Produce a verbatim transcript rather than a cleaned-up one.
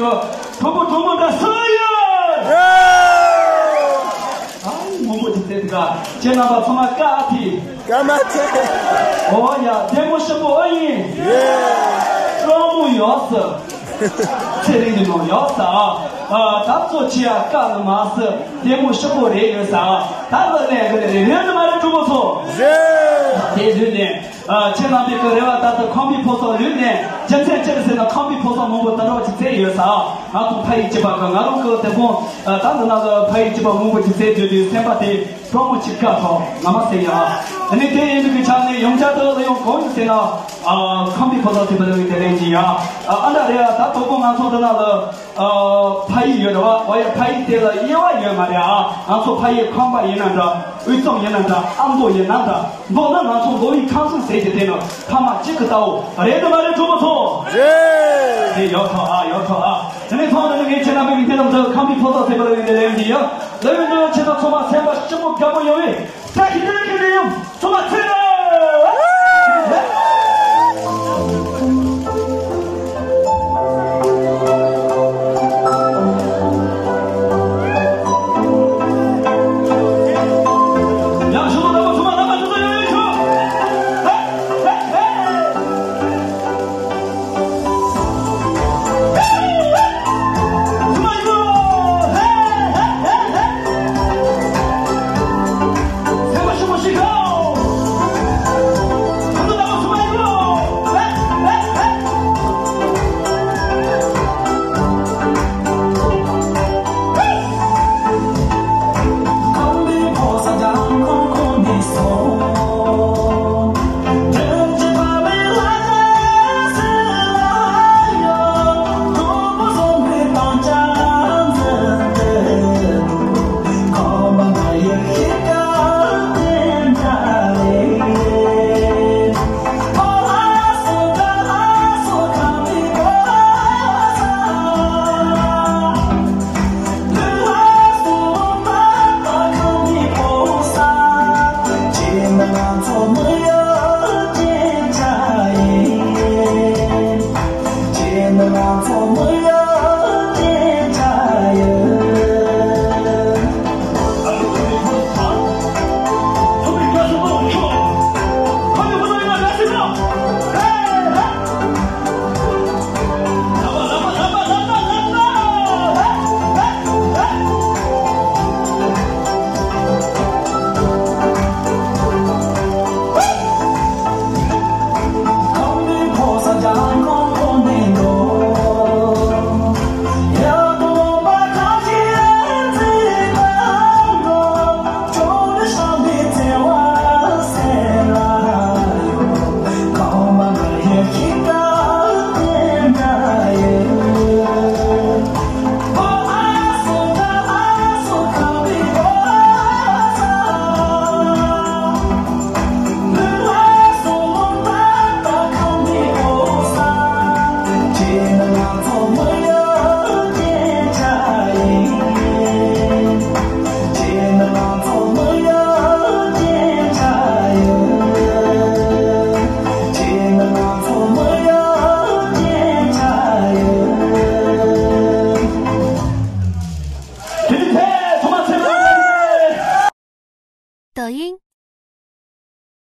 གྲོགས་པོ་གྲོགས་མོ་འདྲ་སུ་ཡོད། ཨ་མང་པོ་ཅིག་བསྡད་འདུག་ག་ཁྱེད་རྣམ་པ་ཚང་མ་བཀའ་ཐི། བཀའ་མ་ཐི། ཨོ་ཡ་ལྡེ་མོ་ཞིམ་པོ་ཨ་ཡིན། སྤྲང་མོ་ཡོད་ས། ཚེ་རིང་གི་ནང་ཡོད་ས། ཨ་ད་ཚོ་ཆེ་ཡ་བཀའ་ལ་མ་ཟེར་ལྡེ་མོ་ཞིམ་པོ་རེད་ཡོད་ས། ད་ལོ་ནས་གི་རེད་རེད་མ་རེད་གྲོགས་པོ་ཚོ། རེད། དེ་ལོས་ནས། ཨ་ཁྱེད་རྣམ་པའི་གི་རེ་བ་ལྟར་དུ་ཁང་པའི་ཕོ་སོགས་ལུས་ནས་རྒྱུ་མཚན་ཅི་རེད་ཟེར་ན། ཁང་པའི་ཕོ་སོགས་མང་པོ་དུད་འགྲོ་ཅིག་བཙལ་ཡོད་ས། ང་དང་ཕ་ཡུལ་གཅིག་པ་གི་ང་རང་གི་དེ་དགོང་ད་འདི་ན་ལ་ཕ་ཡུལ་གཅིག་པ་མང་པོ་ཅིག་བཙལ་དུས་དུས་སེམས་པ་དེ་སྤྲང་མོ་ཅིག་དཀའ་ཐོག་ང་མ་ཟེར་ཡ། ཨ་ནི་དེ་ཡིན་དུས་ཀྱི་ཆ་ནས་ཡོང་ཆ་དུ་ལ་ཡོང་གང་ཡིན་ཟེར་ན། ཨ་ཁང་པའི་ཕོ་སོགས་དེ་བ་ལ་ཡོང་དེ་ལན་གྱིས་ཡ། ཨ་ཨ་འདྲ་རེད་ཡ། ད་དོ་དགོང་ང་ཚོ་འདི་ན་ལ། ཨ་ཕ་ཡུལ་ཡོད་རེད་བ། འོ་ཡ་ཕ་ཡུལ་དེ་ལ་དབྱེ་བ་ཡོད་མ་རེད་ཨ། ང་ཚོ་ཕ་ཡུལ་ཁང་པ་ཡིན་ན་འདྲ། དབུས་གཙང་ཡིན་ན་འདྲ། ཨ་མདོ་ཡིན་ན་འདྲ། མདོར་ན་ང་ཚོ་མདོ་དབུས་ཁམས་གསུམ་ཟེར་གྱི་དེ་ནི་ཕ་མ་གཅིག་གི་ལྟ་བུ་རེད་དམ་མ་རེད་གྲོགས་པོ་ཚོ། རེད། དེ་ཡོད་ཐོག་ཨ་ཡོད་ཐོག་ཨ། དེ་ནས་ཐོག་ནས་ངས་ཁྱེད་རྣམ་པའི་མིང་དེ་ལ་འདི་ཁམས་པའི་ཕོ་སོགས་ཟེར་བ་ལ་ཡིན་དེ་ལན་གྱི་ཡ། ལ་ཡོད་འདི་ཁྱེད་རྣམ་ཚང་མ་སེམས་པ་སྐྱིད་པོ་དགའ་པོ་ཡོང་བའི་ས་ཁྱི་དེ་ཁྱི་དེ་ཡོང་ཚང་མ་ཚེ་ར།